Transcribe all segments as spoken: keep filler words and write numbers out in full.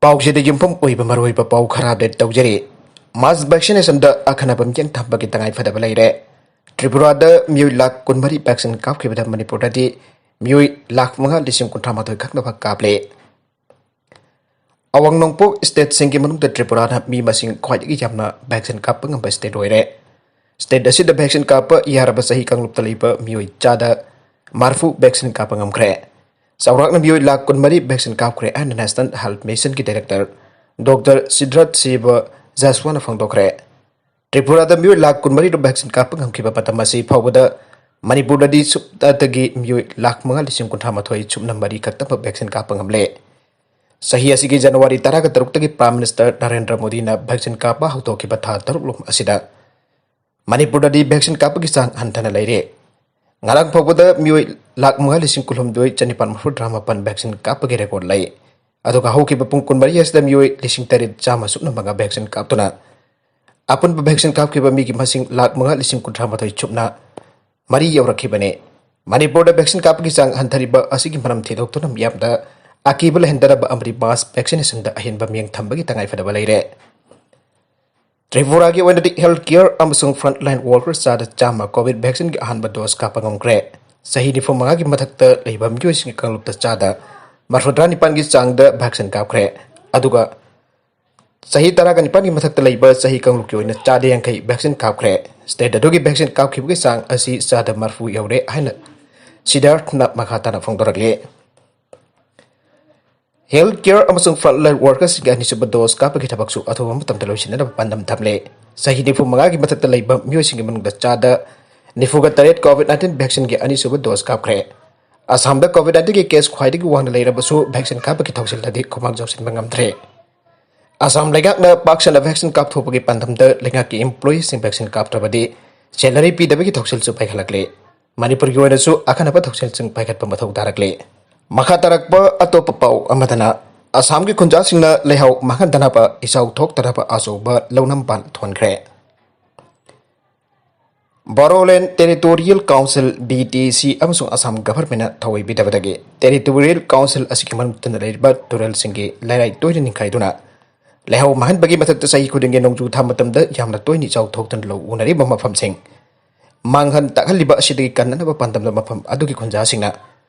ꯄꯥꯎꯁꯤꯗ ꯌꯨꯝꯐꯝ ꯑꯣꯏꯕ ꯃꯔꯨꯑꯣꯏꯕ ꯄꯥꯎ ꯈꯔ ꯑꯞꯗꯦꯠ ꯇꯧꯖꯔꯤ꯫ ꯃꯥꯁ ꯚꯦꯛꯁꯤꯅꯦꯁꯟꯗ ꯑꯈꯟꯅꯕ ꯃꯤꯠꯌꯦꯡ ꯊꯝꯕꯒꯤ ꯇꯉꯥꯏ ꯐꯗꯕ ꯂꯩꯔꯦ꯫ ꯇ꯭ꯔꯤꯄꯨꯔꯥꯗ ꯃꯤꯑꯣꯏ ꯂꯥꯈ ꯀꯨꯟꯃꯔꯤ ꯚꯦꯛꯁꯤꯟ ꯀꯥꯞꯈꯤꯕꯗ ꯃꯅꯤꯄꯨꯔꯗꯗꯤ ꯃꯤꯑꯣꯏ ꯂꯥꯈ ꯃꯉꯥ ꯂꯤꯁꯤꯡ ꯀꯨꯟꯊ꯭ꯔꯥ ꯃꯥꯊꯣꯏ ꯈꯛꯇꯃꯛ ꯀꯥꯞꯂꯦ꯫ ꯑꯋꯥꯡ ꯅꯣꯡꯄꯣꯛ ꯁ꯭ꯇꯦꯠꯁꯤꯡꯒꯤ ꯃꯅꯨꯡꯗ ꯇ꯭ꯔꯤꯄꯨꯔꯥꯅ ꯃꯤ ꯃꯁꯤꯡ ꯈ꯭ꯋꯥꯏꯗꯒꯤ ꯌꯥꯝꯅ ꯚꯦꯛꯁꯤꯟ ꯀꯥꯞꯄ ꯉꯝꯕ ꯁ꯭ꯇꯦꯠ ꯑꯣꯏꯔꯦ꯫ ꯁ꯭ꯇꯦꯠ ꯑꯁꯤꯗ ꯚꯦꯛꯁꯤꯟ ꯀꯥꯞꯄ ꯌꯥꯔꯕ ꯆꯍꯤ ꯀꯥꯡꯂꯨꯞꯇ ꯂꯩꯕ ꯃꯤꯑꯣꯏ ꯆꯥꯗ ꯃꯔꯐꯨ ꯚꯦꯛꯁꯤꯟ ꯀꯥꯞꯄ ꯉꯝꯈ꯭ꯔꯦ꯫ ꯆꯥꯎꯔꯥꯛꯅ ꯃꯤꯑꯣꯏ ꯂꯥꯈ ꯀꯨꯟꯃꯔꯤ ꯚꯦꯛꯁꯤꯟ ꯀꯥꯞꯈ꯭ꯔꯦ ꯍꯥꯏꯅ ꯅꯦꯁꯅꯦꯜ ꯍꯦꯜꯊ ꯃꯤꯁꯟꯒꯤ ꯗꯥꯏꯔꯦꯛꯇꯔ ꯗꯣꯛꯇꯔ ꯁꯤꯗ꯭ꯔꯠ ꯁꯤꯕ ꯖꯁꯋꯥꯅ ꯐꯣꯡꯗꯣꯛꯈ꯭ꯔꯦ꯫ ꯇ꯭ꯔꯤꯄꯨꯔꯥꯗ ꯃꯤꯑꯣꯏ ꯂꯥꯈ ꯀꯨꯟꯃꯔꯤꯗ ꯚꯦꯛꯁꯤꯟ ꯀꯥꯞꯄ ꯉꯝꯈꯤꯕ ꯃꯇꯝ ꯑꯁꯤ ꯐꯥꯎꯕꯗ ꯃꯅꯤꯄꯨꯔꯗꯗꯤ ꯁꯨꯞꯅꯇꯒꯤ ꯃꯤꯑꯣꯏ ꯂꯥꯈ ꯃꯉꯥ ꯂꯤꯁꯤꯡ ꯀꯨꯟꯊ꯭ꯔꯥ ꯃꯥꯊꯣꯏ ꯁꯨꯞꯅ ꯃꯔꯤ ꯈꯛꯇꯃꯛ ꯚꯦꯛꯁꯤꯟ ꯀꯥꯞꯄ ꯉꯝꯂꯦ꯫ ꯆꯍꯤ ꯑꯁꯤꯒꯤ ꯖꯅꯋꯥꯔꯤ ꯇꯔꯥꯒ ꯇꯔꯨꯛꯇꯒꯤ ꯄ꯭ꯔꯥꯏꯝ ꯃꯤꯅꯤꯁꯇꯔ ꯅꯔꯦꯟꯗ꯭ꯔ ꯃꯣꯗꯤꯅ ꯚꯦꯛꯁꯤꯟ ꯀꯥꯞꯄ ꯍꯧꯗꯣꯛꯈꯤꯕ ꯊꯥ ꯇꯔꯨꯛꯂꯣꯝ ꯑꯁꯤꯗ ꯃꯅꯤꯄꯨꯔꯗꯗꯤ ꯚꯦꯛꯁꯤꯟ ꯀꯥꯞꯄꯒꯤ ꯆꯥꯡ ꯍꯟꯊꯅ ꯂꯩꯔꯦ꯫ ꯉꯔꯥꯡ ꯐꯥꯎꯕꯗ ꯃꯤꯑꯣꯏ ꯂꯥꯈ ꯃꯉꯥ ꯂꯤꯁꯤꯡ ꯀꯨꯟꯍꯨꯝꯗꯣꯏ ꯆꯅꯤꯄꯥꯟ ꯃꯔꯤꯐꯨꯇꯔꯥ ꯃꯥꯄꯟ ꯚꯦꯛꯁꯤꯟ ꯀꯥꯞꯄꯒꯤ ꯔꯦꯀꯣꯔꯗ ꯂꯩ꯫ ꯑꯗꯨꯒ ꯍꯧꯈꯤꯕ ꯄꯨꯡ ꯀꯨꯟꯃꯔꯤ ꯑꯁꯤꯗ ꯃꯤꯑꯣꯏ ꯂꯤꯁꯤꯡ ꯇꯔꯦꯠ ꯆꯥꯝꯃ ꯁꯨꯞꯅ ꯃꯉꯥ ꯚꯦꯛꯁꯤꯟ ꯀꯥꯞꯇꯨꯅ ꯑꯄꯨꯟꯕ ꯚꯦꯛꯁꯤꯟ ꯀꯥꯞꯈꯤꯕ ꯃꯤꯒꯤ ꯃꯁꯤꯡ ꯂꯥꯈ ꯃꯉꯥ ꯂꯤꯁꯤꯡ ꯀꯨꯟꯊ꯭ꯔꯥ ꯃꯥꯊꯣꯏ ꯁꯨꯞꯅ ꯃꯔꯤ ꯌꯧꯔꯛꯈꯤꯕꯅꯤ꯫ ꯃꯅꯤꯄꯨꯔꯗ ꯚꯦꯛꯁꯤꯟ ꯀꯥꯞꯄꯒꯤ ꯆꯥꯡ ꯍꯟꯊꯔꯤꯕ ꯑꯁꯤꯒꯤ ꯃꯔꯝ ꯊꯤꯗꯣꯛꯇꯨꯅ ꯃꯤꯌꯥꯝꯗ ꯑꯀꯤꯕ ꯂꯩꯍꯟꯗꯅꯕ ꯑꯃꯗꯤ ꯃꯥꯁ ꯚꯦꯛꯁꯤꯅꯦꯁꯟꯗ ꯑꯍꯦꯟꯕ ꯃꯤꯠꯌꯦꯡ ꯊꯝꯕꯒꯤ ꯇꯉꯥꯏ ꯐꯗꯕ ꯂꯩꯔꯦ꯫ ꯇ꯭ꯔꯤꯄꯨꯔꯥꯒꯤ ꯑꯣꯏꯅꯗꯤ ꯍꯦꯜꯊ ꯀꯤꯌꯔ ꯑꯃꯁꯨꯡ ꯐ꯭ꯔꯟꯠ ꯂꯥꯏꯟ ꯋꯥꯔꯀꯔ ꯆꯥꯗ ꯆꯥꯝꯃ ꯀꯣꯚꯤꯗ ꯚꯦꯛꯁꯤꯟꯒꯤ ꯑꯍꯥꯟꯕ ꯗꯣꯁ ꯀꯥꯞꯄ ꯉꯝꯈ꯭ꯔꯦ꯫ ꯆꯍꯤ ꯅꯤꯐꯨ ꯃꯉꯥꯒꯤ ꯃꯊꯛꯇ ꯂꯩꯕ ꯃꯤꯑꯣꯏꯁꯤꯡꯒꯤ ꯀꯥꯡꯂꯨꯞꯇ ꯆꯥꯗ ꯃꯔꯤꯐꯨꯇꯔꯥ ꯅꯤꯄꯥꯟꯒꯤ ꯆꯥꯡꯗ ꯚꯦꯛꯁꯤꯟ ꯀꯥꯞꯈ꯭ꯔꯦ꯫ ꯑꯗꯨꯒ ꯆꯍꯤ ꯇꯔꯥꯒ ꯅꯤꯄꯥꯟꯒꯤ ꯃꯊꯛꯇ ꯂꯩꯕ ꯆꯍꯤ ꯀꯥꯡꯂꯨꯞꯀꯤ ꯑꯣꯏꯅ ꯆꯥꯗ ꯌꯥꯡꯈꯩ ꯚꯦꯛꯁꯤꯟ ꯀꯥꯞꯈ꯭ꯔꯦ꯫ ꯁ꯭ꯇꯦꯠ ꯑꯗꯨꯒꯤ ꯚꯦꯛꯁꯤꯟ ꯀꯥꯞꯈꯤꯕꯒꯤ ꯆꯥꯡ ꯑꯁꯤ ꯆꯥꯗ ꯃꯔꯤꯐꯨ ꯌꯧꯔꯦ ꯍꯥꯏꯅ ꯁꯤꯗꯥꯔꯊꯅ ꯃꯈꯥ ꯇꯥꯅ ꯐꯣꯡꯗꯣꯔꯛꯂꯤ꯫ ꯍꯦꯜꯊ ꯀꯤꯌꯔ ꯑꯃꯁꯨꯡ ꯐ꯭ꯔꯟꯠ ꯂꯥꯏꯟ ꯋꯥꯔꯀꯔꯁꯤꯡꯒꯤ ꯑꯅꯤꯁꯨꯕ ꯗꯣꯁ ꯀꯥꯞꯄꯒꯤ ꯊꯕꯛꯁꯨ ꯑꯊꯨꯕ ꯃꯇꯝꯗ ꯂꯣꯏꯁꯤꯟꯅꯅꯕ ꯄꯥꯟꯗꯝ ꯊꯝꯂꯦ꯫ ꯆꯍꯤ ꯅꯤꯐꯨ ꯃꯉꯥꯒꯤ ꯃꯊꯛꯇ ꯂꯩꯕ ꯃꯤꯑꯣꯏꯁꯤꯡꯒꯤ ꯃꯅꯨꯡꯗ ꯆꯥꯗ ꯅꯤꯐꯨꯒ ꯇꯔꯦꯠ ꯀꯣꯚꯤꯗ ꯅꯥꯏꯟꯇꯤꯟ ꯚꯦꯛꯁꯤꯟꯒꯤ ꯑꯅꯤꯁꯨꯕ ꯗꯣꯁ ꯀꯥꯞꯈ꯭ꯔꯦ꯫ ꯑꯁꯥꯝꯗ ꯀꯣꯚꯤꯗ ꯅꯥꯏꯟꯇꯤꯟꯒꯤ ꯀꯦꯁ ꯈ꯭ꯋꯥꯏꯗꯒꯤ ꯋꯥꯡꯅ ꯂꯩꯔꯕꯁꯨ ꯚꯦꯛꯁꯤꯟ ꯀꯥꯞꯄꯒꯤ ꯊꯧꯁꯤꯜꯗꯗꯤ ꯈꯨꯃꯥꯡ ꯆꯥꯎꯁꯤꯟꯕ ꯉꯝꯗ꯭ꯔꯦ꯫ ꯑꯁꯥꯝ ꯂꯩꯉꯥꯛꯅ ꯄꯥꯛ ꯁꯟꯅ ꯚꯦꯛꯁꯤꯟ ꯀꯥꯞꯊꯣꯛꯄꯒꯤ ꯄꯥꯟꯗꯝꯗ ꯂꯩꯉꯥꯛꯀꯤ ꯏꯝꯄ꯭ꯂꯣꯌꯤꯁꯤꯡ ꯚꯦꯛꯁꯤꯟ ꯀꯥꯞꯇ꯭ꯔꯕꯗꯤ ꯁꯦꯂꯔꯤ ꯄꯤꯗꯕꯒꯤ ꯊꯧꯁꯤꯜꯁꯨ ꯄꯥꯏꯈꯠꯂꯛꯂꯦ꯫ ꯃꯅꯤꯄꯨꯔꯒꯤ ꯑꯣꯏꯅꯁꯨ ꯑꯈꯟꯅꯕ ꯊꯧꯁꯤꯜꯁꯤꯡ ꯄꯥꯏꯈꯠꯄ ꯃꯊꯧ ꯇꯥꯔꯛꯂꯦ꯫ ꯃꯈꯥ ꯇꯥꯔꯛꯄ ꯑꯇꯣꯞꯄ ꯄꯥꯎ ꯑꯃꯗꯅ, ꯑꯁꯥꯝꯒꯤ ꯈꯨꯟꯖꯥꯁꯤꯡꯅ ꯂꯩꯍꯥꯎ ꯃꯥꯡꯍꯟꯗꯅꯕ ꯏꯆꯥꯎ ꯊꯣꯛꯇꯅꯕ ꯑꯆꯧꯕ ꯂꯧꯅꯝ ꯕꯥꯟ ꯊꯣꯟꯈ꯭ꯔꯦ꯫ Bodoland territorial council, B T C, ꯑꯃꯁꯨꯡ ꯑꯁꯥꯝ ꯒꯚꯔꯟꯃꯦꯟꯠꯅ ꯊꯧꯑꯣꯏꯕꯤꯗꯕꯗꯒꯤ ꯇꯦꯔꯤꯇꯣꯔꯤꯌꯦꯜ ꯀꯥꯎꯟꯁꯤꯜ ꯑꯁꯤꯒꯤ ꯃꯅꯨꯡꯗ ꯂꯩꯔꯤꯕ ꯇꯨꯔꯦꯜꯁꯤꯡꯒꯤ ꯂꯩꯔꯥꯏ ꯇꯣꯏꯅ ꯅꯤꯡꯈꯥꯏꯗꯨꯅ ꯂꯩꯍꯥꯎ ꯃꯥꯡꯍꯟꯕꯒꯤ ꯃꯊꯛꯇ ꯆꯍꯤ ꯈꯨꯗꯤꯡꯒꯤ ꯅꯣꯡꯖꯨ ꯊꯥ ꯃꯇꯝꯗ ꯌꯥꯝꯅ ꯇꯣꯏꯅ ꯏꯆꯥꯎ ꯊꯣꯛꯇꯨꯅ ꯂꯧ ꯎꯅꯔꯤꯕ ꯃꯐꯝꯁꯤꯡ ꯃꯥꯡꯍꯟ ꯇꯥꯛꯍꯜꯂꯤꯕ ꯑꯁꯤꯗꯒꯤ ꯀꯟꯅꯅꯕ ꯄꯥꯟꯗꯝꯗ ꯃꯐꯝ ꯑꯗꯨꯒꯤ ꯈꯨꯟꯖꯥꯁꯤꯡꯅ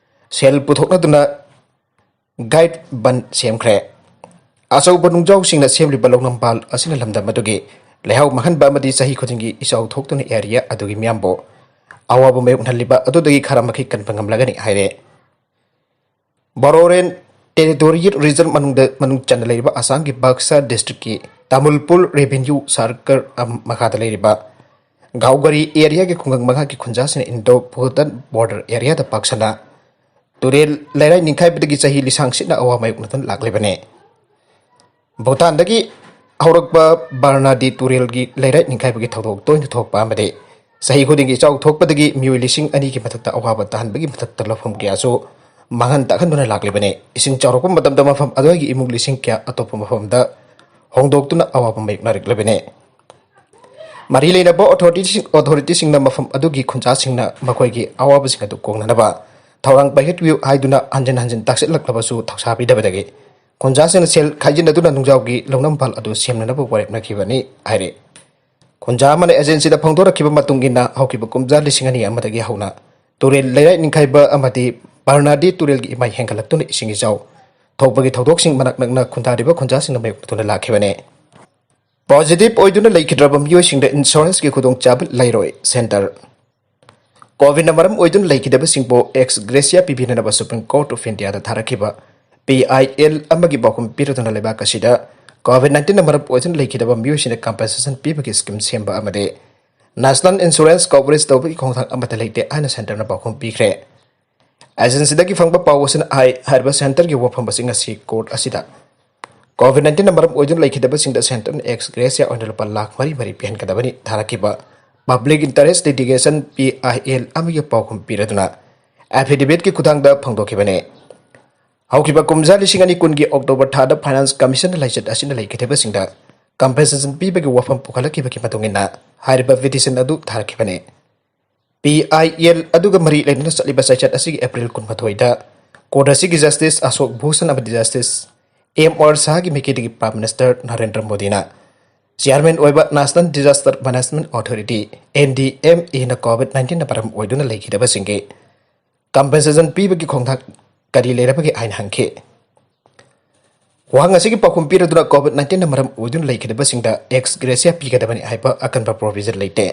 ꯁꯦꯜ ꯄꯨꯊꯣꯛꯅꯗꯨꯅ ꯒꯥꯏꯗ ꯕꯟ ꯁꯦꯝꯈ꯭ꯔꯦ꯫ ꯑꯆꯧꯕ ꯅꯨꯡꯖꯥꯎꯁꯤꯡꯅ ꯁꯦꯝꯂꯤꯕ ꯂꯧꯅꯝꯄꯥꯜ ꯑꯁꯤꯅ ꯂꯝꯗꯝ ꯑꯗꯨꯒꯤ ꯂꯩꯍꯥꯎ ꯃꯥꯡꯍꯟꯕ ꯑꯃꯗꯤ ꯆꯍꯤ ꯈꯨꯗꯤꯡꯒꯤ ꯏꯆꯥꯎ ꯊꯣꯛꯇꯨꯅ ꯑꯦꯔꯤꯌꯥ ꯑꯗꯨꯒꯤ ꯃꯤꯌꯥꯝꯕꯨ ꯑꯋꯥꯕ ꯃꯥꯌꯣꯛꯅꯍꯜꯂꯤꯕ ꯑꯗꯨꯗꯒꯤ ꯈꯔ ꯃꯈꯩ ꯀꯟꯕ ꯉꯝꯂꯒꯅꯤ ꯍꯥꯏꯔꯦ꯫ ꯕꯣꯔꯣꯔꯦꯟ ꯇꯦꯔꯤꯇꯣꯔꯤꯌꯦꯜ ꯔꯤꯖꯟ ꯃꯅꯨꯡꯗ, ꯃꯅꯨꯡ ꯆꯟꯅ ꯂꯩꯔꯤꯕ ꯑꯁꯥꯝꯒꯤ ꯕꯛꯁꯥ ꯗꯤꯁꯇ꯭ꯔꯤꯛꯀꯤ ꯇꯥꯃꯨꯜꯄꯨꯔ ꯔꯦꯚꯤꯅ꯭ꯌꯨ ꯁꯔꯀꯜ ꯃꯈꯥꯗ ꯂꯩꯔꯤꯕ ꯒꯥꯎꯒꯔꯤ ꯑꯦꯔꯤꯌꯥꯒꯤ ꯈꯨꯡꯒꯪ ꯃꯉꯥꯒꯤ ꯈꯨꯟꯖꯥꯁꯤꯡꯅ ꯏꯟꯗꯣ ꯚꯨꯇꯥꯟ ꯕꯣꯔꯗꯔ ꯑꯦꯔꯤꯌꯥꯗ ꯄꯥꯛ ꯁꯟꯅ ꯇꯨꯔꯦꯜ ꯂꯩꯔꯥꯏ ꯅꯤꯡꯈꯥꯏꯕꯗꯒꯤ ꯆꯍꯤ ꯂꯤꯁꯥꯡ ꯁꯤꯠꯅ ꯑꯋꯥ ꯃꯥꯌꯣꯛꯅꯗꯨꯅ ꯂꯥꯛꯂꯤꯕꯅꯤ꯫ ꯚꯨꯇꯥꯟꯗꯒꯤ ꯍꯧꯔꯛꯄ ꯕꯔꯅꯥꯗꯤ ꯇꯨꯔꯦꯜꯒꯤ ꯂꯩꯔꯥꯏ ꯅꯤꯡꯈꯥꯏꯕꯒꯤ ꯊꯧꯗꯣꯛ ꯇꯣꯏꯅ ꯊꯣꯛꯄ ꯑꯃꯗꯤ ꯆꯍꯤ ꯈꯨꯗꯤꯡꯒꯤ ꯏꯆꯥꯎ ꯊꯣꯛꯄꯗꯒꯤ ꯃꯤꯑꯣꯏ ꯂꯤꯁꯤꯡ ꯑꯅꯤꯒꯤ ꯃꯊꯛꯇ ꯑꯋꯥꯕ ꯇꯥꯍꯟꯕꯒꯤ ꯃꯊꯛꯇ ꯂꯧꯐꯝ ꯀꯌꯥꯁꯨ ꯃꯥꯡꯍꯟ ꯇꯥꯛꯍꯟꯗꯨꯅ ꯂꯥꯛꯂꯤꯕꯅꯤ꯫ ꯏꯁꯤꯡ ꯆꯥꯎꯔꯛꯄ ꯃꯇꯝꯗ ꯃꯐꯝ ꯑꯗꯨꯋꯥꯏꯒꯤ ꯏꯃꯨꯡ ꯂꯤꯁꯤꯡ ꯀꯌꯥ ꯑꯇꯣꯞꯄ ꯃꯐꯝꯗ ꯍꯣꯡꯗꯣꯛꯇꯨꯅ ꯑꯋꯥꯕ ꯃꯥꯌꯣꯛꯅꯔꯛꯂꯤꯕꯅꯤ꯫ ꯃꯔꯤ ꯂꯩꯅꯕ ꯑꯣꯊꯣꯔꯤꯇꯤꯁꯤꯡ, ꯑꯣꯊꯣꯔꯤꯇꯤꯁꯤꯡꯅ ꯃꯐꯝ ꯑꯗꯨꯒꯤ ꯈꯨꯟꯖꯥꯁꯤꯡꯅ ꯃꯈꯣꯏꯒꯤ ꯑꯋꯥꯕꯁꯤꯡ ꯑꯗꯨ ꯀꯣꯛꯅꯅꯕ ꯊꯧꯔꯥꯡ ꯄꯥꯏꯈꯠꯄꯤꯌꯨ ꯍꯥꯏꯗꯨꯅ ꯍꯟꯖꯤꯟ ꯍꯟꯖꯤꯟ ꯇꯥꯛꯁꯤꯜꯂꯛꯂꯕꯁꯨ ꯊꯧꯁꯥꯕꯤꯗꯕꯗꯒꯤ ꯈꯨꯟꯖꯥꯁꯤꯡꯅ ꯁꯦꯜ ꯈꯥꯏꯖꯤꯟꯅꯗꯨꯅ ꯅꯨꯡꯖꯥꯎꯒꯤ ꯂꯧꯅꯝꯄꯥꯜ ꯑꯗꯨ ꯁꯦꯝꯅꯅꯕ ꯋꯥꯔꯦꯞꯅꯈꯤꯕꯅꯤ ꯍꯥꯏꯔꯤ꯫ ꯈꯨꯟꯖꯥ ꯑꯃꯅ ꯑꯦꯖꯦꯟꯁꯤꯗ ꯐꯣꯡꯗꯣꯔꯛꯈꯤꯕ ꯃꯇꯨꯡ ꯏꯟꯅ ꯍꯧꯈꯤꯕ ꯀꯨꯝꯖꯥ ꯂꯤꯁꯤꯡ ꯑꯅꯤ ꯑꯃꯗꯒꯤ ꯍꯧꯅ ꯇꯨꯔꯦꯜ ꯂꯩꯔꯥꯏ ꯅꯤꯡꯈꯥꯏꯕ ꯑꯃꯗꯤ ꯕꯔꯅꯥꯗꯤ ꯇꯨꯔꯦꯜꯒꯤ ꯏꯃꯥꯏ ꯍꯦꯟꯒꯠꯂꯛꯇꯨꯅ ꯏꯁꯤꯡ ꯏꯆꯥꯎ ꯊꯣꯛꯄꯒꯤ ꯊꯧꯗꯣꯛꯁꯤꯡ ꯃꯅꯥꯛ ꯅꯛꯅ ꯈꯨꯟꯗꯥꯔꯤꯕ ꯈꯨꯟꯖꯥꯁꯤꯡꯅ ꯃꯥꯌꯣꯛꯅꯗꯨꯅ ꯂꯥꯛꯈꯤꯕꯅꯤ꯫ ꯄꯣꯖꯤꯇꯤꯚ ꯑꯣꯏꯗꯨꯅ ꯂꯩꯈꯤꯗ꯭ꯔꯕ ꯃꯤꯑꯣꯏꯁꯤꯡꯗ ꯏꯟꯁꯨꯔꯦꯟꯁꯀꯤ ꯈꯨꯗꯣꯡꯆꯥꯕ ꯂꯩꯔꯣꯏ꯫ ꯁꯦꯟꯇꯔ ꯀꯣꯚꯤꯗꯅ ꯃꯔꯝ ꯑꯣꯏꯗꯨꯅ ꯂꯩꯈꯤꯗꯕꯁꯤꯡꯕꯨ ꯑꯦꯛꯁ ꯒ꯭ꯔꯦꯁꯤꯌꯥ ꯄꯤꯕꯤꯅꯅꯕ ꯁꯨꯄ꯭ꯔꯤꯝ ꯀꯣꯔꯠ ꯑꯣꯐ ꯏꯟꯗꯤꯌꯥꯗ ꯊꯥꯔꯛꯈꯤꯕ ꯄꯤ ꯑꯥꯏ ꯑꯦꯜ ꯑꯃꯒꯤ ꯄꯥꯎꯈꯨꯝ ꯄꯤꯔꯗꯨꯅ ꯂꯩꯕꯥꯛ ꯑꯁꯤꯗ ꯀꯣꯚꯤꯗ ꯅꯥꯏꯟꯇꯤꯟꯅ ꯃꯔꯝ ꯑꯣꯏꯗꯨꯅ ꯂꯩꯈꯤꯗꯕ ꯃꯤꯑꯣꯏꯁꯤꯡꯗ ꯀꯝꯄꯦꯟꯁꯦꯁꯟ ꯄꯤꯕꯒꯤ ꯁ꯭ꯀꯤꯝ ꯁꯦꯝꯕ ꯑꯃꯗꯤ ꯅꯦꯁꯅꯦꯜ ꯏꯟꯁꯨꯔꯦꯟꯁ ꯀꯣꯚꯔꯦꯖ ꯇꯧꯕꯒꯤ ꯈꯣꯡꯊꯥꯡ ꯑꯃꯠꯇ ꯂꯩꯇꯦ ꯍꯥꯏꯅ ꯁꯦꯟꯇꯔꯅ ꯄꯥꯎꯈꯨꯝ ꯄꯤꯈ꯭ꯔꯦ꯫ ꯑꯦꯖꯦꯟꯁꯤꯗꯒꯤ ꯐꯪꯕ ꯄꯥꯎ ꯑꯁꯤꯅ ꯍꯥꯏ, ꯍꯥꯏꯔꯤꯕ ꯁꯦꯟꯇꯔꯒꯤ ꯋꯥꯐꯝ ꯑꯁꯤ ꯉꯁꯤ ꯀꯣꯔꯠ ꯑꯁꯤꯗ ꯀꯣꯚꯤꯗ ꯅꯥꯏꯟꯇꯤꯟꯅ ꯃꯔꯝ ꯑꯣꯏꯗꯨꯅ ꯂꯩꯈꯤꯗꯕꯁꯤꯡꯗ ꯁꯦꯟꯇꯔꯅ ꯑꯦꯛꯁ ꯒ꯭ꯔꯦꯁꯤꯌꯥ ꯑꯣꯏꯅ ꯂꯨꯄꯥ ꯂꯥꯈ ꯃꯔꯤ ꯃꯔꯤ ꯄꯤꯍꯟꯒꯗꯕꯅꯤ ꯊꯥꯔꯛꯈꯤꯕ public interest litigation, P I L, ꯑꯃꯒꯤ ꯄꯥꯎꯈꯨꯝ ꯄꯤꯔꯗꯨꯅ ꯑꯦꯐꯤꯗꯦꯚꯤꯠꯀꯤ ꯈꯨꯠꯊꯥꯡꯗ ꯐꯣꯡꯗꯣꯛꯈꯤꯕꯅꯤ꯫ ꯍꯧꯈꯤꯕ ꯀꯨꯝꯖꯥ ꯂꯤꯁꯤꯡ ꯑꯅꯤ ꯀꯨꯟꯒꯤ ꯑꯣꯛꯇꯣꯕꯔ ꯊꯥꯗ ꯐꯥꯏꯅꯥꯟꯁ ꯀꯃꯤꯁꯟꯅ ꯂꯥꯏꯆꯠ ꯑꯁꯤꯅ ꯂꯩꯈꯤꯗꯕꯁꯤꯡꯗ ꯀꯝꯄꯦꯟꯁꯦꯁꯟ ꯄꯤꯕꯒꯤ ꯋꯥꯐꯝ ꯄꯨꯈꯠꯂꯛꯈꯤꯕꯒꯤ ꯃꯇꯨꯡ ꯏꯟꯅ ꯍꯥꯏꯔꯤꯕ ꯄꯤꯇꯤꯁꯟ ꯑꯗꯨ ꯊꯥꯔꯛꯈꯤꯕꯅꯤ꯫ ꯄꯤ ꯑꯥꯏ ꯑꯦꯜ ꯑꯗꯨꯒ ꯃꯔꯤ ꯂꯩꯅꯅ ꯆꯠꯂꯤꯕ ꯆꯩꯆꯠ ꯑꯁꯤꯒꯤ ꯑꯦꯄ꯭ꯔꯤꯜ ꯀꯨꯟꯃꯥꯊꯣꯏꯗ ꯀꯣꯔꯠ ꯑꯁꯤꯒꯤ ꯖꯁꯇꯤꯁ ꯑꯁꯣꯛ ꯚꯨꯁꯟ ꯑꯃꯗꯤ ꯖꯁꯇꯤꯁ ꯑꯦꯝ ꯑꯥꯔ ꯁꯥꯍꯒꯤ ꯃꯥꯏꯀꯩꯗꯒꯤ ꯄ꯭ꯔꯥꯏꯝ ꯃꯤꯅꯤꯁꯇꯔ ꯅꯔꯦꯟꯗ꯭ꯔ ꯃꯣꯗꯤꯅ ꯆꯤꯌꯥꯔꯃꯦꯟ ꯑꯣꯏꯕ national disaster management authority, N D M ꯑꯦꯅ COVID nineteenꯅ ꯃꯔꯝ ꯑꯣꯏꯗꯨꯅ ꯂꯩꯈꯤꯗꯕꯁꯤꯡꯒꯤ ꯀꯝꯄꯦꯟꯁꯦꯁꯟ ꯄꯤꯕꯒꯤ ꯈꯣꯡꯊꯥꯡ ꯀꯔꯤ ꯂꯩꯔꯕꯒꯦ ꯍꯥꯏꯅ ꯍꯪꯈꯤ꯫ ꯋꯥꯍꯪ ꯑꯁꯤꯒꯤ ꯄꯥꯎꯈꯨꯝ ꯄꯤꯔꯗꯨꯅ COVID nineteenꯅ ꯃꯔꯝ ꯑꯣꯏꯗꯨꯅ ꯂꯩꯈꯤꯗꯕꯁꯤꯡꯗ ꯑꯦꯛꯁ ꯒ꯭ꯔꯦꯁꯤꯌꯥ ꯄꯤꯒꯗꯕꯅꯤ ꯍꯥꯏꯕ ꯑꯀꯟꯕ ꯄ꯭ꯔꯣꯚꯤꯖꯟ ꯂꯩꯇꯦ꯫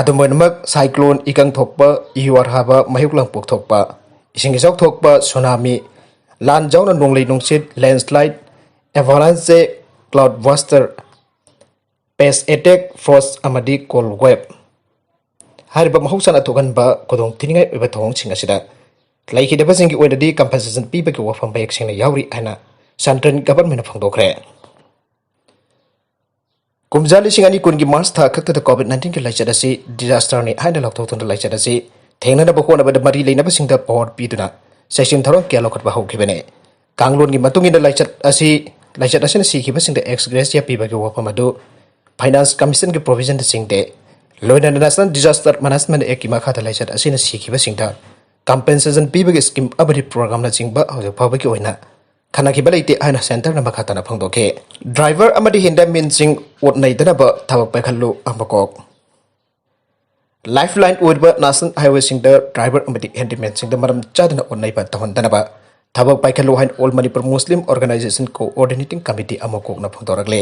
ꯑꯗꯨꯝ ꯑꯣꯏꯅꯃꯛ, ꯁꯥꯏꯀ꯭ꯂꯣꯟ, ꯏꯀꯪ ꯊꯣꯛꯄ, ꯏꯌꯨ ꯑꯔꯍꯥꯕ, ꯃꯍꯤꯛ ꯂꯥꯡꯄꯣꯛ ꯊꯣꯛꯄ, ꯏꯁꯤꯡ ꯏꯆꯥꯎ ꯊꯣꯛꯄ, ꯁꯨꯅꯥꯃꯤ, ꯂꯥꯟ ꯌꯥꯎꯅ ꯅꯣꯡꯂꯩ ꯅꯨꯡꯁꯤꯠ, ꯂꯦꯟꯁꯂꯥꯏꯠ, ꯑꯦꯚꯥꯂꯥꯟꯁꯦ, ꯀ꯭ꯂꯥꯎꯗ ꯕꯁꯇꯔ, ꯄꯦꯁ ꯑꯦꯇꯦꯛ, ꯐ꯭ꯔꯣꯁ ꯑꯃꯗꯤ ꯀꯣꯜ ꯋꯦꯕ ꯍꯥꯏꯔꯤꯕ ꯃꯍꯧꯁꯥꯅ ꯊꯣꯛꯍꯟꯕ ꯈꯨꯗꯣꯡ ꯊꯤꯅꯤꯡꯉꯥꯏ ꯑꯣꯏꯕ ꯊꯧꯑꯣꯡꯁꯤꯡ ꯑꯁꯤꯗ ꯂꯩꯈꯤꯗꯕꯁꯤꯡꯒꯤ ꯑꯣꯏꯅꯗꯤ ꯀꯝꯄꯦꯟꯁꯦꯁꯟ ꯄꯤꯕꯒꯤ ꯋꯥꯐꯝ ꯃꯌꯦꯛ ꯁꯦꯡꯅ ꯌꯥꯎꯔꯤ ꯍꯥꯏꯅ ꯁꯦꯟꯇ꯭ꯔꯦꯜ ꯒꯚꯔꯟꯃꯦꯟꯠꯅ ꯐꯣꯡꯗꯣꯛꯈ꯭ꯔꯦ꯫ ꯀꯨꯝꯖꯥ ꯂꯤꯁꯤꯡ ꯑꯅꯤ ꯀꯨꯟꯒꯤ ꯃꯥꯔꯆ ꯊꯥ ꯈꯛꯇꯗ COVID nineteenꯒꯤ ꯂꯥꯏꯆꯠ ꯑꯁꯤ ꯗꯤꯖꯥꯁꯇꯔꯅꯤ ꯍꯥꯏꯅ ꯂꯥꯎꯊꯣꯛꯇꯨꯅ ꯂꯥꯏꯆꯠ ꯑꯁꯤ ꯊꯦꯡꯅꯅꯕ ꯍꯣꯠꯅꯕꯗ ꯃꯔꯤ ꯂꯩꯅꯕꯁꯤꯡꯗ ꯄꯥꯋꯔ ꯄꯤꯗꯨꯅ ꯆꯦꯛꯁꯤꯟ ꯊꯧꯔꯥꯡ ꯀꯌꯥ ꯂꯧꯈꯠꯄ ꯍꯧꯈꯤꯕꯅꯤ꯫ ꯀꯥꯡꯂꯣꯟꯒꯤ ꯃꯇꯨꯡ ꯏꯟꯅ ꯂꯥꯏꯆꯠ ꯑꯁꯤ, ꯂꯥꯏꯆꯠ ꯑꯁꯤꯅ ꯁꯤꯈꯤꯕꯁꯤꯡꯗ ꯑꯦꯛꯁ ꯒ꯭ꯔꯦꯁꯤꯌꯥ ꯄꯤꯕꯒꯤ ꯋꯥꯐꯝ ꯑꯗꯨ ꯐꯥꯏꯅꯥꯟꯁ ꯀꯃꯤꯁꯟꯒꯤ ꯄ꯭ꯔꯣꯚꯤꯖꯟꯗ ꯆꯤꯡꯗꯦ꯫ ꯂꯣꯏꯅꯅ ꯅꯦꯁꯅꯦꯜ ꯗꯤꯖꯥꯁꯇꯔ ꯃꯦꯅꯦꯖꯃꯦꯟꯠ ꯑꯦꯛꯀꯤ ꯃꯈꯥꯗ ꯂꯥꯏꯆꯠ ꯑꯁꯤꯅ ꯁꯤꯈꯤꯕꯁꯤꯡꯗ ꯀꯝꯄꯦꯟꯁꯦꯁꯟ ꯄꯤꯕꯒꯤ ꯁ꯭ꯀꯤꯝ ꯑꯃꯗꯤ ꯄ꯭ꯔꯣꯒ꯭ꯔꯥꯝꯅꯆꯤꯡꯕ ꯍꯧꯖꯤꯛ ꯐꯥꯎꯕꯒꯤ ꯑꯣꯏꯅ ꯈꯟꯅꯈꯤꯕ ꯂꯩꯇꯦ ꯍꯥꯏꯅ ꯁꯦꯟꯇꯔꯅ ꯃꯈꯥ ꯇꯥꯅ ꯐꯣꯡꯗꯣꯛꯈꯤ꯫ ꯗ꯭ꯔꯥꯏꯚꯔ ꯑꯃꯗꯤ ꯍꯦꯟꯗꯤꯃꯦꯟꯁꯤꯡ ꯑꯣꯠ ꯅꯩꯗꯅꯕ ꯊꯕꯛ ꯄꯥꯏꯈꯠꯂꯨ ꯑꯃꯀꯣꯛ꯫ ꯂꯥꯏꯐ ꯂꯥꯏꯟ ꯑꯣꯏꯔꯤꯕ ꯅꯦꯁꯅꯦꯜ ꯍꯥꯏꯋꯦꯁꯤꯡꯗ ꯗ꯭ꯔꯥꯏꯚꯔ ꯑꯃꯗꯤ ꯍꯦꯟꯗꯤꯃꯦꯟꯁꯤꯡꯗ ꯃꯔꯝ ꯆꯥꯗꯅ ꯑꯣꯠ ꯅꯩꯕ ꯇꯧꯍꯟꯗꯅꯕ ꯊꯕꯛ ꯄꯥꯏꯈꯠꯂꯨ ꯍꯥꯏꯅ ꯑꯣꯜ ꯃꯅꯤꯄꯨꯔ ꯃꯨꯁꯂꯤꯝ ꯑꯣꯔꯒꯅꯥꯏꯖꯦꯁꯟ ꯀꯣꯑꯣꯔꯗꯤꯅꯦꯇꯤꯡ ꯀꯃꯤꯇꯤ ꯑꯃꯀꯣꯛꯅ ꯐꯣꯡꯗꯣꯔꯛꯂꯦ꯫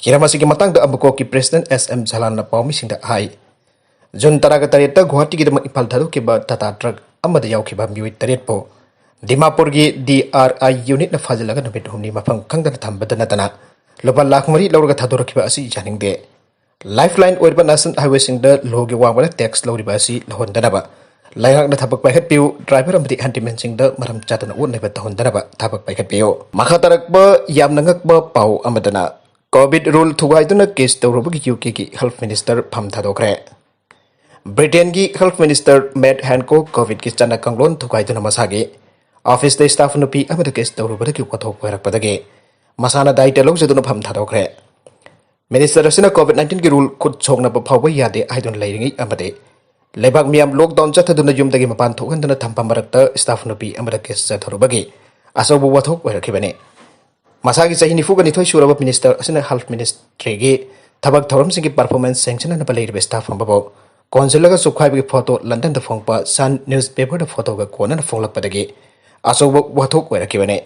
ꯍꯤꯔꯝ ꯑꯁꯤꯒꯤ ꯃꯇꯥꯡꯗ ꯑꯃꯀꯣꯛꯀꯤ ꯄ꯭ꯔꯦꯁꯤꯗꯦꯟꯠ ꯑꯦꯁ ꯑꯦꯝ ꯖꯂꯥꯟꯅ ꯄꯥꯎꯃꯤꯁꯤꯡꯗ ꯍꯥꯏ, ꯖꯨꯟ ꯇꯔꯥꯒ ꯇꯔꯦꯠꯇ ꯒꯨꯋꯥꯍꯥꯇꯤꯒꯤꯗꯃꯛ ꯏꯝꯐꯥꯜ ꯊꯥꯗꯣꯛꯈꯤꯕ ꯇꯥꯇꯥ ꯇ꯭ꯔꯛ ꯑꯃꯗ ꯌꯥꯎꯈꯤꯕ ꯃꯤꯑꯣꯏ ꯇꯔꯦꯠꯄꯨ ꯗꯤꯃꯥꯄꯨꯔꯒꯤ ꯗꯤ ꯑꯥꯔ ꯑꯥꯏ ꯌꯨꯅꯤꯠꯅ ꯐꯥꯖꯤꯜꯂꯒ ꯅꯨꯃꯤꯠ ꯍꯨꯝꯅꯤ ꯃꯐꯝ ꯈꯪꯗꯅ ꯊꯝꯕꯗ ꯅꯠꯇꯅ ꯂꯨꯄꯥ ꯂꯥꯈ ꯃꯔꯤ ꯂꯧꯔꯒ ꯊꯥꯗꯣꯔꯛꯈꯤꯕ ꯑꯁꯤ ꯌꯥꯅꯤꯡꯗꯦ꯫ ꯂꯥꯏꯐ ꯂꯥꯏꯟ ꯑꯣꯏꯔꯤꯕ ꯅꯦꯁꯅꯦꯜ ꯍꯥꯏꯋꯦꯁꯤꯡꯗ ꯂꯣꯒꯤ ꯋꯥꯡꯃꯗ ꯇꯦꯛꯁ ꯂꯧꯔꯤꯕ ꯑꯁꯤ ꯂꯧꯍꯟꯗꯅꯕ ꯂꯩꯉꯥꯛꯅ ꯊꯕꯛ ꯄꯥꯏꯈꯠꯄꯤꯌꯨ꯫ ꯗ꯭ꯔꯥꯏꯚꯔ ꯑꯃꯗꯤ ꯍꯦꯟꯗꯤꯃꯦꯟꯁꯤꯡꯗ ꯃꯔꯝ ꯆꯥꯗꯅ ꯑꯣꯠ ꯅꯩꯕ ꯇꯧꯍꯟꯗꯅꯕ ꯊꯕꯛ ꯄꯥꯏꯈꯠꯄꯤꯌꯨ꯫ ꯃꯈꯥ ꯇꯥꯔꯛꯄ ꯌꯥꯝꯅ ꯉꯛꯄ ꯄꯥꯎ ꯑꯃꯗꯅ, ꯀꯣꯚꯤꯗ ꯔꯨꯜ ꯊꯨꯒꯥꯏꯗꯨꯅ ꯀꯦꯁ ꯇꯧꯔꯨꯕꯒꯤ ꯌꯨ ꯀꯦꯒꯤ ꯍꯦꯜꯊ ꯃꯤꯅꯤꯁꯇꯔ ꯐꯝ ꯊꯥꯗꯣꯛꯈ꯭ꯔꯦ꯫ ꯕ꯭ꯔꯤꯇꯦꯟꯒꯤ ꯍꯦꯜꯊ ꯃꯤꯅꯤꯁꯇꯔ ꯃꯦꯠ ꯍꯦꯟꯀꯣꯛ ꯀꯣꯚꯤꯗꯀꯤ ꯆꯠꯅ ꯀꯥꯡꯂꯣꯟ ꯊꯨꯒꯥꯏꯗꯨꯅ ꯃꯁꯥꯒꯤ ꯑꯣꯐꯤꯁꯇ ꯁ꯭ꯇꯥꯐ ꯅꯨꯄꯤ ꯑꯃꯗ ꯀꯦꯁ ꯇꯧꯔꯨꯕꯗꯒꯤ ꯋꯥꯊꯣꯛ ꯑꯣꯏꯔꯛꯄꯗꯒꯤ ꯃꯁꯥꯅ ꯗꯥꯏꯇ ꯂꯧꯖꯗꯨꯅ ꯐꯝ ꯊꯥꯗꯣꯛꯈ꯭ꯔꯦ꯫ ꯃꯤꯅꯤꯁꯇꯔ ꯑꯁꯤꯅ COVID nineteen ꯒꯤ ꯔꯨꯜ ꯈꯨꯠ ꯁꯣꯛꯅꯕ ꯐꯥꯎꯕ ꯌꯥꯗꯦ ꯍꯥꯏꯗꯨꯅ ꯂꯩꯔꯤꯉꯩ ꯑꯃꯗꯤ ꯂꯩꯕꯥꯛ ꯃꯤꯌꯥꯝ ꯂꯣꯛꯗꯥꯎꯟ ꯆꯠꯊꯗꯨꯅ ꯌꯨꯝꯗꯒꯤ ꯃꯄꯥꯟ ꯊꯣꯛꯍꯟꯗꯅ ꯊꯝꯕ ꯃꯔꯛꯇ ꯁ꯭ꯇꯥꯐ ꯅꯨꯄꯤ ꯑꯃꯗ ꯀꯦꯁ ꯆꯠꯊꯔꯨꯕꯒꯤ ꯑꯆꯧꯕ ꯋꯥꯊꯣꯛ ꯑꯣꯏꯔꯛꯈꯤꯕꯅꯤ꯫ ꯃꯁꯥꯒꯤ ꯆꯍꯤ ꯅꯤꯐꯨꯒ ꯅꯤꯊꯣꯏ ꯁꯨꯔꯕ ꯃꯤꯅꯤꯁꯇꯔ ꯑꯁꯤꯅ ꯍꯦꯜꯊ ꯃꯤꯅꯤꯁꯇ꯭ꯔꯤꯒꯤ ꯊꯕꯛ ꯊꯧꯔꯝꯁꯤꯡꯒꯤ ꯄꯔꯐꯣꯔꯃꯦꯟꯁ ꯁꯦꯡꯁꯤꯟꯅꯅꯕ ꯂꯩꯔꯤꯕ ꯁ꯭ꯇꯥꯐ ꯑꯃꯕꯨ ꯀꯣꯟꯁꯤꯜꯂꯒ ꯆꯨꯞꯈꯥꯏꯕꯒꯤ ꯐꯣꯇꯣ ꯂꯟꯗꯟꯗ ꯐꯣꯡꯄ ꯁꯟ ꯅ꯭ꯌꯨꯁꯄꯦꯄꯔꯗ ꯐꯣꯇꯣꯒ ꯀꯣꯟꯅꯅ ꯐꯣꯡꯂꯛꯄꯗꯒꯤ ꯑꯆꯧꯕ ꯋꯥꯊꯣꯛ ꯑꯣꯏꯔꯛꯈꯤꯕꯅꯤ꯫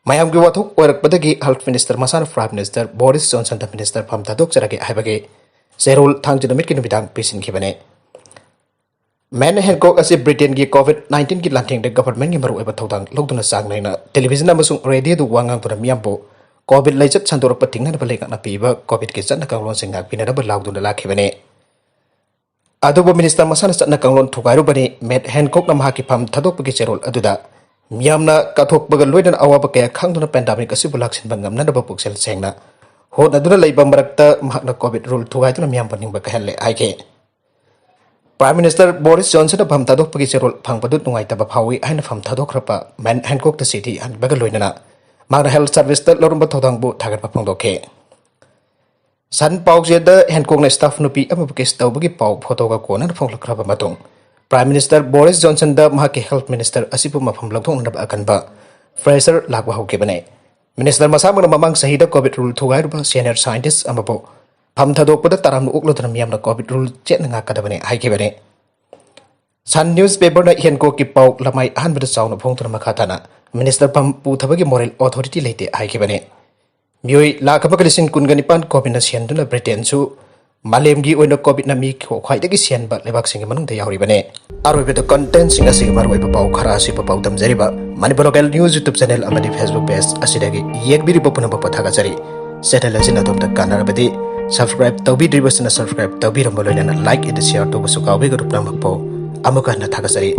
ꯃꯌꯥꯝꯒꯤ ꯋꯥꯊꯣꯛ ꯑꯣꯏꯔꯛꯄꯗꯒꯤ ꯍꯦꯜꯊ ꯃꯤꯅꯤꯁꯇꯔ ꯃꯁꯥꯅ ꯄ꯭ꯔꯥꯏꯝ ꯃꯤꯅꯤꯁꯇꯔ ꯕꯣꯔꯤꯁ ꯖꯣꯟꯁꯟꯗ ꯃꯤꯅꯤꯁꯇꯔ ꯐꯝ ꯊꯥꯗꯣꯛꯆꯔꯒꯦ ꯍꯥꯏꯕꯒꯤ ꯆꯦꯔꯣꯜ ꯊꯥꯡꯖ ꯅꯨꯃꯤꯠꯀꯤ ꯅꯨꯃꯤꯗꯥꯡ ꯄꯤꯁꯤꯟꯈꯤꯕꯅꯤ꯫ ꯃꯦꯠ ꯍꯦꯟꯀꯣꯛ ꯑꯁꯤ ꯕ꯭ꯔꯤꯇꯦꯟꯒꯤ COVID nineteen ꯒꯤ ꯂꯥꯟꯊꯦꯡꯗ ꯒꯚꯔꯟꯃꯦꯟꯠꯀꯤ ꯃꯔꯨꯑꯣꯏꯕ ꯊꯧꯗꯥꯡ ꯂꯧꯗꯨꯅ ꯆꯥꯡ ꯅꯥꯏꯅ ꯇꯦꯂꯤꯚꯤꯖꯟ ꯑꯃꯁꯨꯡ ꯔꯦꯗꯤꯑꯣꯗ ꯋꯥ ꯉꯥꯡꯗꯨꯅ ꯃꯤꯌꯥꯝꯕꯨ COVID ꯂꯩꯆꯠ ꯁꯟꯗꯣꯔꯛꯄ ꯊꯤꯡꯅꯅꯕ ꯂꯩꯉꯥꯛꯅ ꯄꯤꯕ COVID ꯀꯤ ꯆꯠꯅ ꯀꯥꯡꯂꯣꯟꯁꯤꯡ ꯉꯥꯛꯄꯤꯅꯅꯕ ꯂꯥꯎꯗꯨꯅ ꯂꯥꯛꯈꯤꯕꯅꯤ꯫ ꯑꯗꯨꯕꯨ ꯃꯤꯅꯤꯁꯇꯔ ꯃꯁꯥꯅ ꯆꯠꯅ ꯀꯥꯡꯂꯣꯟ ꯊꯨꯒꯥꯏꯔꯨꯕꯅꯤ꯫ ꯃꯦꯠ ꯍꯦꯟꯀꯣꯛꯅ ꯃꯍꯥꯛꯀꯤ ꯐꯝ ꯊꯥꯗꯣꯛꯄꯒꯤ ꯆꯦꯔꯣꯜ ꯑꯗꯨꯗ ꯃꯤꯌꯥꯝꯅ ꯀꯠꯊꯣꯛꯄꯒ ꯂꯣꯏꯅꯅ ꯑꯋꯥꯕ ꯀꯌꯥ ꯈꯥꯡꯗꯨꯅ ꯄꯦꯟꯗꯥꯃꯤꯛ ꯑꯁꯤꯕꯨ ꯂꯥꯛꯁꯤꯟꯕ ꯉꯝꯅꯅꯕ ꯄꯨꯛꯆꯦꯜ ꯁꯦꯡꯅ ꯍꯣꯠꯅꯗꯨꯅ ꯂꯩꯕ ꯃꯔꯛꯇ ꯃꯍꯥꯛꯅ COVID ꯔꯨꯜ ꯊꯨꯒꯥꯏꯗꯨꯅ ꯃꯤꯌꯥꯝꯕꯨ ꯅꯤꯡꯕ ꯀꯥꯏꯍꯜꯂꯦ ꯍꯥꯏꯈꯤ꯫ ꯄ꯭ꯔꯥꯏꯝ ꯃꯤꯅꯤꯁꯇꯔ ꯕꯣꯔꯤꯁ ꯖꯣꯟꯁꯟꯅ ꯐꯝ ꯊꯥꯗꯣꯛꯄꯒꯤ ꯆꯦꯔꯣꯜ ꯐꯪꯕꯗꯨ ꯅꯨꯡꯉꯥꯏꯇꯕ ꯐꯥꯎꯏ ꯍꯥꯏꯅ ꯐꯝ ꯊꯥꯗꯣꯛꯈ꯭ꯔꯕ ꯃꯦꯠ ꯍꯦꯟꯀꯣꯛꯇ ꯆꯤꯊꯤ ꯍꯟꯕꯒ ꯂꯣꯏꯅꯅ ꯃꯍꯥꯛꯅ ꯍꯦꯜꯊ ꯁꯔꯚꯤꯁꯇ ꯂꯧꯔꯝꯕ ꯊꯧꯗꯥꯡꯕꯨ ꯊꯥꯒꯠꯄ ꯐꯣꯡꯗꯣꯛꯈꯤ꯫ ꯁꯟ ꯄꯥꯎꯆꯦꯗ ꯍꯦꯟꯀꯣꯛꯅ ꯁ꯭ꯇꯥꯐ ꯅꯨꯄꯤ ꯑꯃꯕꯨ ꯀꯦꯁ ꯇꯧꯕꯒꯤ ꯄꯥꯎ ꯐꯣꯇꯣꯒ ꯀꯣꯟꯅꯅ ꯐꯣꯡꯂꯛꯈ꯭ꯔꯕ ꯃꯇꯨꯡ ꯄ꯭ꯔꯥꯏꯝ ꯃꯤꯅꯤꯁꯇꯔ ꯕꯣꯔꯤꯁ ꯖꯣꯟꯁꯟꯗ ꯃꯍꯥꯛꯀꯤ ꯍꯦꯜꯊ ꯃꯤꯅꯤꯁꯇꯔ ꯑꯁꯤꯕꯨ ꯃꯐꯝ ꯂꯧꯊꯣꯛꯅꯅꯕ ꯑꯀꯟꯕ ꯄ꯭ꯔꯦꯁꯔ ꯂꯥꯛꯄ ꯍꯧꯈꯤꯕꯅꯤ꯫ ꯃꯤꯅꯤꯁꯇꯔ ꯃꯁꯥꯃꯛꯅ ꯃꯃꯥꯡ ꯆꯍꯤꯗ COVID ꯔꯨꯜ ꯊꯨꯒꯥꯏꯔꯨꯕ ꯁꯦꯅꯤꯌꯔ ꯁꯥꯏꯟꯇꯤꯁ ꯑꯃꯕꯨ ꯐꯝ ꯊꯥꯗꯣꯛꯄꯗ ꯇꯔꯥꯝꯅ ꯑꯣꯛꯂꯗꯨꯅ ꯃꯤꯌꯥꯝꯅ COVID ꯔꯨꯜ ꯆꯦꯠꯅ ꯉꯥꯛꯀꯗꯕꯅꯤ ꯍꯥꯏꯈꯤꯕꯅꯤ꯫ ꯁꯟ ꯅ꯭ꯌꯨꯁꯄꯦꯄꯔꯅ ꯍꯦꯟꯀꯣꯛꯀꯤ ꯄꯥꯎ ꯂꯃꯥꯏ ꯑꯍꯥꯟꯕꯗ ꯆꯥꯎꯅ ꯐꯣꯡꯗꯨꯅ ꯃꯈꯥ ꯇꯥꯅ ꯃꯤꯅꯤꯁꯇꯔ ꯐꯝ ꯄꯨꯊꯕꯒꯤ ꯃꯣꯔꯦꯜ ꯑꯣꯊꯣꯔꯤꯇꯤ ꯂꯩꯇꯦ ꯍꯥꯏꯈꯤꯕꯅꯤ꯫ ꯃꯤꯑꯣꯏ ꯂꯥꯈ ꯑꯃꯒ ꯂꯤꯁꯤꯡ ꯀꯨꯟꯒ ꯅꯤꯄꯥꯟ COVID ꯅ ꯁꯤꯍꯟꯗꯨꯅ ꯕ꯭ꯔꯤꯇꯦꯟꯁꯨ ꯃꯥꯂꯦꯝꯒꯤ ꯑꯣꯏꯅ COVID ꯅ ꯃꯤ ꯈ꯭ꯋꯥꯏꯗꯒꯤ ꯁꯤꯍꯟꯕ ꯂꯩꯕꯥꯛꯁꯤꯡꯒꯤ ꯃꯅꯨꯡꯗ ꯌꯥꯎꯔꯤꯕꯅꯤ꯫ ꯑꯔꯣꯏꯕꯗ ꯀꯟꯇꯦꯟꯠꯁꯤꯡ ꯑꯁꯤꯒꯤ ꯃꯔꯨꯑꯣꯏꯕ ꯄꯥꯎ ꯈꯔ ꯑꯁꯤꯕꯨ ꯄꯥꯎꯗꯝꯖꯔꯤꯕ Manipur local news YouTube channel ꯑꯃꯗꯤ Facebook ꯄꯦꯖ ꯑꯁꯤꯗꯒꯤ ꯌꯦꯡꯕꯤꯔꯤꯕ ꯄꯨꯝꯅꯃꯛꯄꯨ ꯊꯥꯒꯠꯆꯔꯤ꯫ ꯆꯦꯅꯦꯜ ꯑꯁꯤꯅ ꯑꯗꯣꯝꯗ ꯀꯥꯟꯅꯔꯕꯗꯤ ꯁꯕꯁꯀ꯭ꯔꯥꯏꯕ ꯇꯧꯕꯤꯗ꯭ꯔꯤꯕꯁꯤꯅ ꯁꯕꯁꯀ꯭ꯔꯥꯏꯕ ꯇꯧꯕꯤꯔꯝꯕ ꯂꯣꯏꯅꯅ ꯂꯥꯏꯛ ꯑꯦꯟ ꯁꯤꯌꯥꯔ ꯇꯧꯕꯁꯨ ꯀꯥꯎꯕꯤꯒꯅꯨ꯫ ꯄꯨꯝꯅꯃꯛꯄꯨ ꯑꯃꯨꯛꯀ ꯍꯟꯅ ꯊꯥꯒꯠꯆꯔꯤ꯫